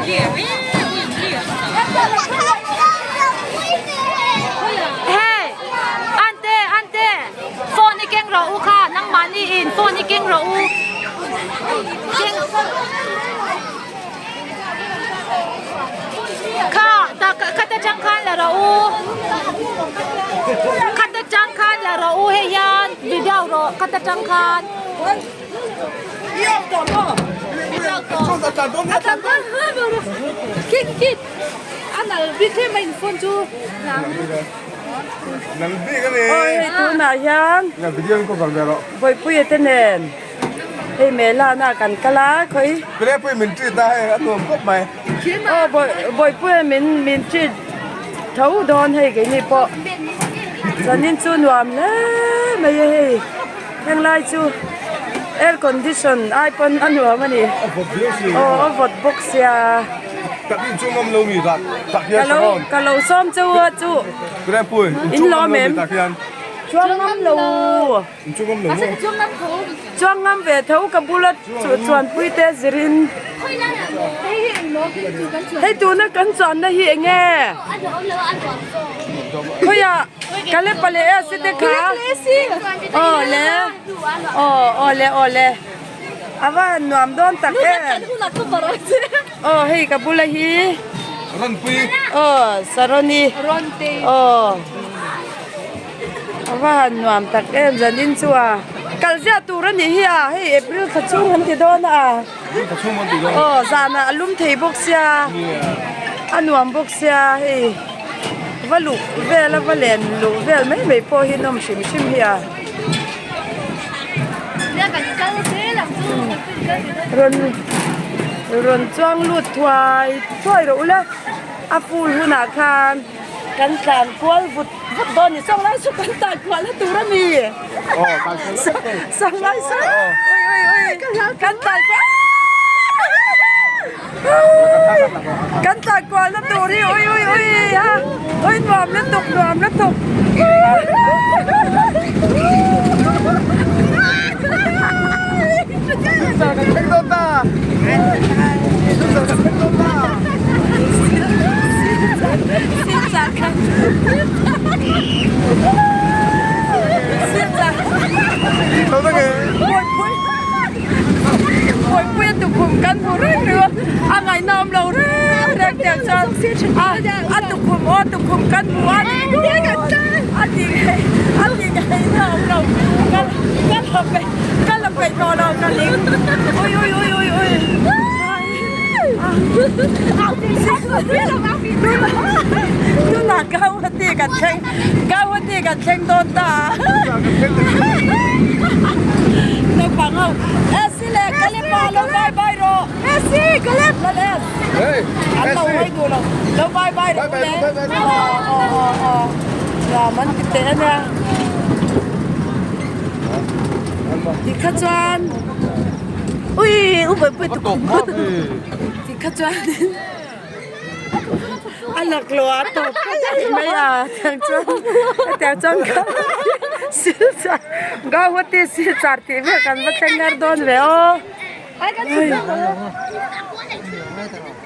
Hey Ante Ante phone i keng rawh u kha nangmahni in phone i keng rawh u keng kha tak khat atang khan la rawh u khat atang khan la rawh u hei hian video rawh khat atang khan. Awi hei tunah hian Bawipuia te nen hei mela na kan kal a khawi aw Bawipuia min min treat tho dawn hei keini pawh zanin chu nuam hle mai a hei. Heng lai chu air condition ai pawn a nuam a ni aw a vawt bawk sia ka lo sawm cheu a chu in lawm em chuang ngam lo chuang ngam ve tho ka bula chuanpui te zirin hei tuna kan chuanna hi eng nge khawiah. Ka le pale e si te kha aw le aw aw le aw le a va han nuam dawn tak em aw hei ka bula hi aw saroni aw a va han nuam tak em zanin chu a kal ziah tur a nih hi a hei April thla chhung an ti dawn a aw zanah a lum thei bawk sia a nuam bawk sia hei. Va luh vel a va len luh vel mai mai pawh hi nawm hrim hrim hi a rawn rawn chuang lut thuai thuai rawh ula a full hunah khan kan tlan kual vut vut dawn a ni sawnglai chu kan tlan kual na tur a ni sawnglai saw ui ui ui kan tlan kual. Kan tlan kual na tur hi ui ui ui ha ui nuam lutuk nuam lutuk Bawipuia tukhum kan hmu reng reng a, a ngaihnawm lo reng reng tiang chuan a tukhum aw tukhum kan hmu a a ti ngei a ti ngei na awm lo ka ka la peih ka la peih tawh lo ka ling ui ui ui ui ui tunah Guwahati kan thleng Guwahati kan thleng dawn ta. Naupang ho Esi leh Kalepa lo bye bye rawh Esi Kalep la le an lo hawi duh lo lo bye bye rawh u le aw aw aw aw nuam an ti teh ania tikha chuan ui u buaipui tukhum tikha chuanin. A laklawh a tawp phawt mai a tiang chuan hetiang chuan silchar Guwahati silchar tih vel kan va thleng ngar dawn ve aw.